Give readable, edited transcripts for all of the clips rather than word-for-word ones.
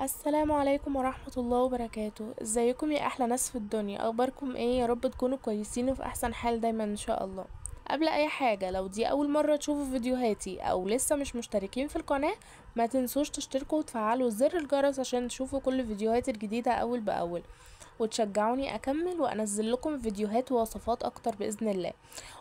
السلام عليكم ورحمة الله وبركاته. ازيكم يا احلى ناس في الدنيا؟ اخباركم ايه؟ يا رب تكونوا كويسين وفي احسن حال دايما ان شاء الله. قبل اي حاجة، لو دي اول مرة تشوفوا فيديوهاتي او لسه مش مشتركين في القناة، ما تنسوش تشتركوا وتفعلوا زر الجرس عشان تشوفوا كل فيديوهاتي الجديدة اول باول، وتشجعوني اكمل وانزل لكم فيديوهات ووصفات اكتر باذن الله.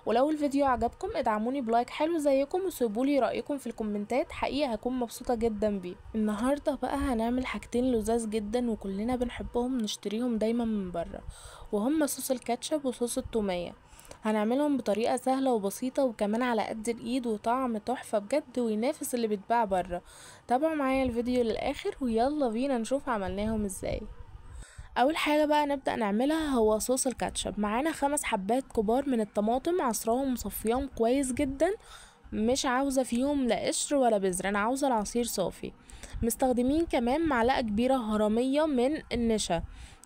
ولو الفيديو عجبكم ادعموني ب like حلو زيكم وسيبولي رايكم في الكومنتات، حقيقة هكون مبسوطة جدا بيه. النهارده بقى هنعمل حاجتين لذاذ جدا وكلنا بنحبهم نشتريهم دايما من بره، وهم صوص الكاتشب وصوص التوميه. هنعملهم بطريقة سهلة وبسيطة وكمان على قد الايد وطعم تحفة بجد وينافس اللي بيتباع بره. تابعوا معايا الفيديو للاخر ويلا بينا نشوف عملناهم ازاي. اول حاجة بقى نبدا نعملها هو صوص الكاتشب. معانا 5 حبات كبار من الطماطم، عصراهم ومصفياهم كويس جدا، مش عاوزه فيهم لا قشر ولا بذر، انا عاوزه العصير صافي. مستخدمين كمان معلقه كبيرة هرميه من النشا،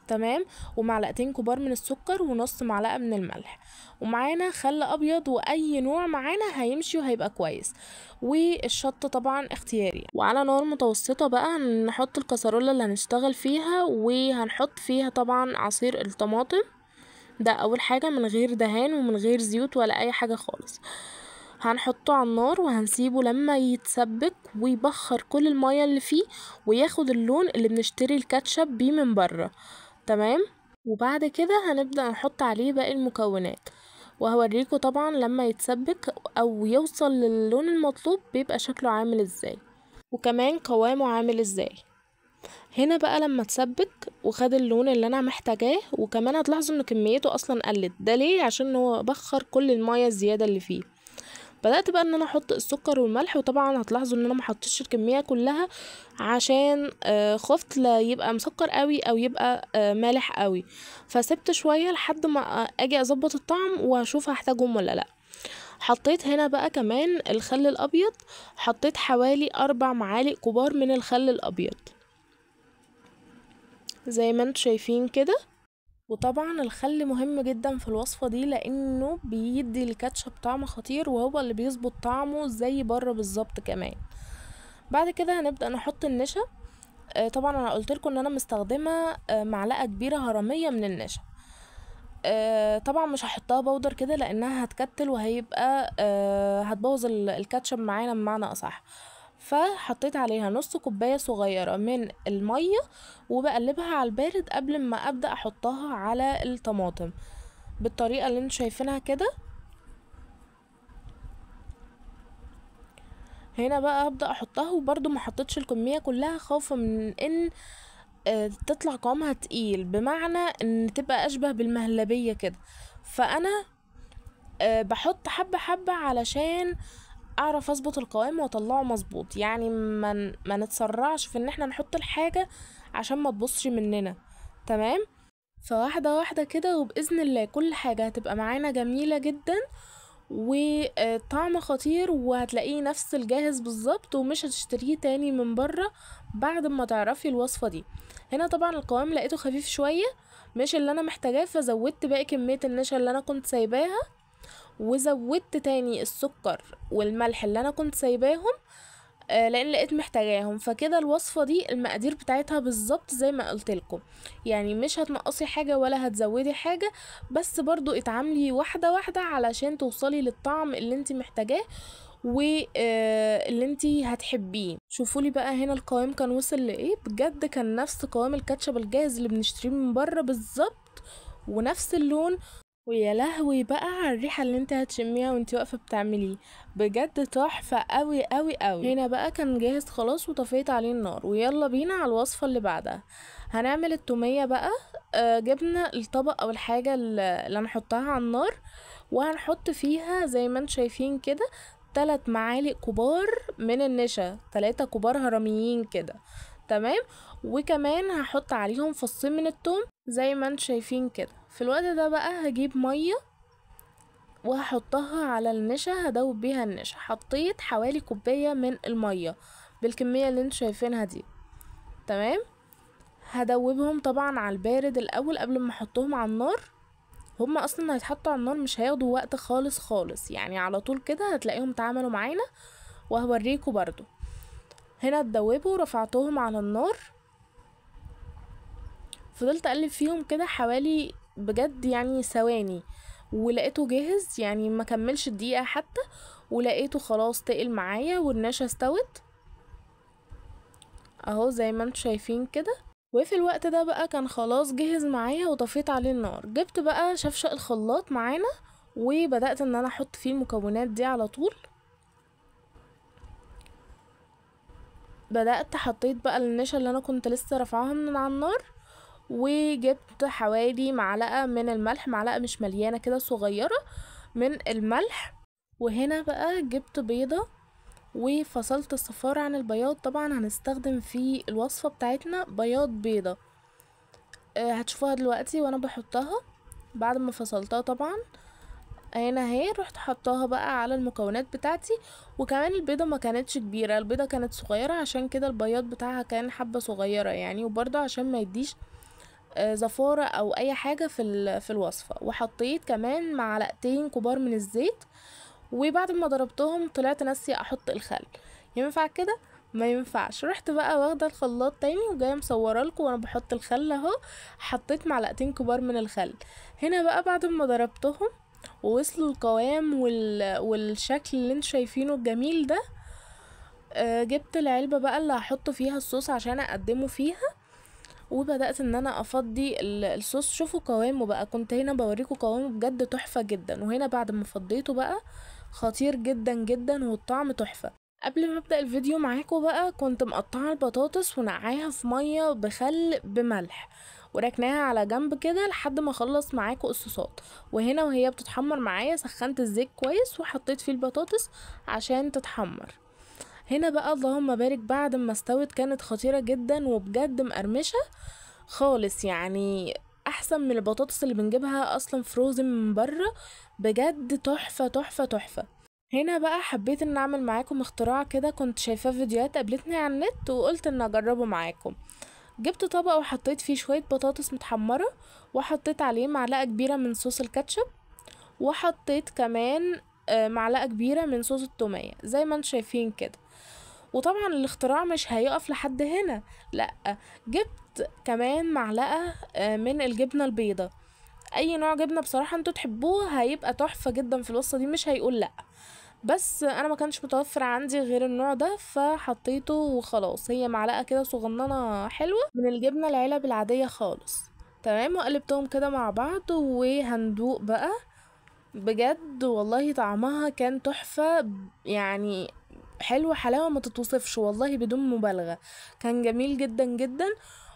تمام، ومعلقتين كبار من السكر ونص معلقه من الملح، ومعانا خل ابيض واي نوع معانا هيمشي وهيبقى كويس، والشطه طبعا اختياري. وعلى نار متوسطه بقى نحط الكسرولة اللي هنشتغل فيها، وهنحط فيها طبعا عصير الطماطم ده اول حاجة، من غير دهان ومن غير زيوت ولا اي حاجة خالص. هنحطه على النار وهنسيبه لما يتسبك ويبخر كل المية اللي فيه وياخد اللون اللي بنشتري الكاتشب بيه من بره، تمام. وبعد كده هنبدأ نحط عليه باقي المكونات، وهوريكم طبعا لما يتسبك او يوصل للون المطلوب بيبقى شكله عامل ازاي وكمان قوامه عامل ازاي. هنا بقى لما تسبك وخد اللون اللي انا محتاجاه، وكمان هتلاحظوا ان كميته اصلا قلت، ده ليه؟ عشان هو بخر كل المية الزيادة اللي فيه. بدأت بقى ان انا احط السكر والملح، وطبعا هتلاحظوا ان انا ما حطيتش الكمية كلها عشان خفت لا يبقى مسكر قوي او يبقى مالح قوي، فسبت شوية لحد ما اجي اظبط الطعم واشوف هحتاجهم ولا لا. حطيت هنا بقى كمان الخل الابيض، حطيت حوالي 4 معالق كبار من الخل الابيض زي ما انتم شايفين كده. وطبعا الخل مهم جدا في الوصفة دي لانه بيدي الكاتشب طعم خطير، وهو اللي بيظبط طعمه زي بره بالظبط. كمان بعد كده هنبدأ نحط النشا. طبعا انا قلت لكم ان انا مستخدمة معلقة كبيرة هرمية من النشا. طبعا مش هحطها بودر كده لانها هتكتل وهيبقى هتبوظ الكاتشب معانا بمعنى اصح. فحطيت عليها نص كوباية صغيرة من المية وبقلبها على البارد قبل ما ابدأ احطها على الطماطم بالطريقة اللي انتوا شايفينها كده. هنا بقى ابدأ احطها، وبرده ما حطيتش الكمية كلها خوفا من ان تطلع قوامها تقيل، بمعنى ان تبقى اشبه بالمهلبية كده. فانا بحط حبة حبة علشان اعرف اظبط القوام واطلعه مظبوط، يعني ما نتسرعش في ان احنا نحط الحاجة عشان ما تبصش مننا، تمام. فواحدة واحدة كده وباذن الله كل حاجة هتبقى معانا جميلة جدا وطعم خطير، وهتلاقيه نفس الجاهز بالظبط ومش هتشتريه تاني من بره بعد ما تعرفي الوصفة دي. هنا طبعا القوام لقيته خفيف شوية مش اللي انا محتاجاه، فزودت باقي كمية النشا اللي انا كنت سايباها، وزودت تاني السكر والملح اللي انا كنت سايباهم لان لقيت محتاجاهم. فكده الوصفة دي المقادير بتاعتها بالظبط زي ما قلت لكم، يعني مش هتنقصي حاجة ولا هتزودي حاجة، بس برضو اتعاملي واحدة واحدة علشان توصلي للطعم اللي انت محتاجاه واللي انت هتحبيه. شوفولي بقى هنا القوام كان وصل لايه، بجد كان نفس قوام الكاتشب الجاهز اللي بنشتريه من بره بالظبط ونفس اللون. ويا لهوي بقى على الريحة اللي انت هتشميها وانت واقفة بتعمليه، بجد تحفة قوي قوي قوي. هنا بقى كان جاهز خلاص وطفيت عليه النار، ويلا بينا على الوصفة اللي بعدها. هنعمل التوميه بقى. جبنا الطبق او الحاجة اللي هنحطها على النار، وهنحط فيها زي ما انتم شايفين كده 3 معالق كبار من النشا، 3 كبار هرميين كده، تمام. وكمان هحط عليهم فصين من التوم زي ما انتم شايفين كده. في الوقت ده بقى هجيب مية وهحطها على النشا، هدوب بيها النشا. حطيت حوالي كوباية من المية بالكمية اللي انتم شايفينها دي، تمام. هدوبهم طبعا على البارد الاول قبل ما احطهم على النار، هما اصلا هيتحطوا على النار مش هياخدوا وقت خالص خالص، يعني على طول كده هتلاقيهم اتعاملوا معانا، وهوريكم برضو. هنا اتدوبوا، رفعتهم على النار فضلت اقلب فيهم كده حوالي بجد يعني ثواني، ولقيته جاهز، يعني ما كملش الدقيقة حتى، ولقيته خلاص تقل معايا والنشا استوت اهو زي ما انتم شايفين كده. وفي الوقت ده بقى كان خلاص جهز معايا وطفيت عليه النار. جبت بقى شفشق الخلاط معانا وبدأت ان انا احط فيه المكونات دي على طول. بدأت حطيت بقى النشا اللي انا كنت لسه رافعاها من على النار، وجبت حوالي معلقة من الملح، معلقة مش مليانة كده صغيرة من الملح. وهنا بقى جبت بيضة وفصلت الصفار عن البياض. طبعا هنستخدم في الوصفة بتاعتنا بياض بيضة، هتشوفوها دلوقتي وانا بحطها بعد ما فصلتها. طبعا هنا اهي رحت حطاها بقى على المكونات بتاعتي. وكمان البيضة ما كانتش كبيرة، البيضة كانت صغيرة، عشان كده البياض بتاعها كان حبة صغيرة يعني، وبرضه عشان ما يديش زفارة او اي حاجة في الوصفة. وحطيت كمان معلقتين كبار من الزيت، وبعد ما ضربتهم طلعت ناسية احط الخل. ينفع كده؟ ما ينفعش. رحت بقى واخده الخلاط تاني وجاية مصوره لكم وانا بحط الخل اهو. حطيت معلقتين كبار من الخل. هنا بقى بعد ما ضربتهم ووصلوا القوام والشكل اللي انتوا شايفينه الجميل ده، جبت العلبة بقى اللي هحط فيها الصوص عشان اقدمه فيها، وبدأت ان انا افضي الصوص. شوفوا قوامه بقى، كنت هنا بوريكم قوامه بجد تحفة جدا. وهنا بعد ما فضيته بقى خطير جدا جدا والطعم تحفة. قبل ما ابدأ الفيديو معاكم بقى كنت مقطعة البطاطس ونقعاها في مية بخل بملح، وركناها على جنب كده لحد ما اخلص معاكم الصوصات. وهنا وهي بتتحمر معايا سخنت الزيت كويس وحطيت فيه البطاطس عشان تتحمر. هنا بقى اللهم بارك بعد ما استوت كانت خطيرة جدا وبجد مقرمشة خالص، يعني احسن من البطاطس اللي بنجيبها اصلا فروزن من بره، بجد تحفة تحفة تحفة. هنا بقى حبيت ان اعمل معاكم اختراع كده كنت شايفاه فيديوهات قابلتني على النت وقلت ان اجربه معاكم. جبت طبق وحطيت فيه شوية بطاطس متحمرة، وحطيت عليه معلقة كبيرة من صوص الكاتشب، وحطيت كمان معلقة كبيرة من صوص التومية زي ما انتم شايفين كده. وطبعا الاختراع مش هيقف لحد هنا، لا، جبت كمان معلقة من الجبنة البيضة. اي نوع جبنة بصراحة انتوا تحبوه هيبقى تحفة جدا في الوصفة دي، مش هيقول لا، بس انا ما كانش متوفر عندي غير النوع ده فحطيته وخلاص. هي معلقة كده صغننة حلوة من الجبنة العلب العادية خالص، تمام. وقلبتهم كده مع بعض وهندوق بقى. بجد والله طعمها كان تحفة، يعني حلوة حلاوة ما تتوصفش والله بدون مبالغة، كان جميل جدا جدا.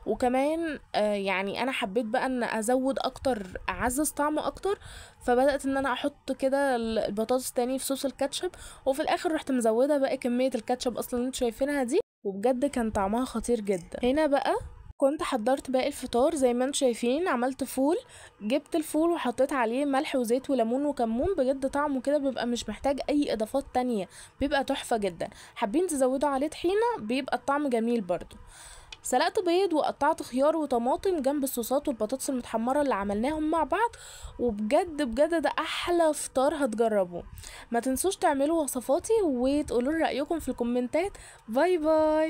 وكمان يعني انا حبيت بقى ان ازود اكتر، اعزز طعمه اكتر، فبدأت ان انا احط كده البطاطس تاني في صوص الكاتشب، وفي الاخر رحت مزودة بقى كمية الكاتشب اصلا اللي انتوا شايفينها دي، وبجد كان طعمها خطير جدا. هنا بقى كنت حضرت باقي الفطار زي ما انتم شايفين، عملت فول، جبت الفول وحطيت عليه ملح وزيت وليمون وكمون، بجد طعمه كده بيبقى مش محتاج اي اضافات تانية، بيبقى تحفة جدا. حابين تزودوا عليه طحينة بيبقى الطعم جميل برضو. سلقت بيض وقطعت خيار وطماطم جنب الصوصات والبطاطس المتحمرة اللي عملناهم مع بعض، وبجد بجد ده احلى فطار هتجربوه. ما تنسوش تعملوا وصفاتي وتقولوا رأيكم في الكومنتات. bye bye.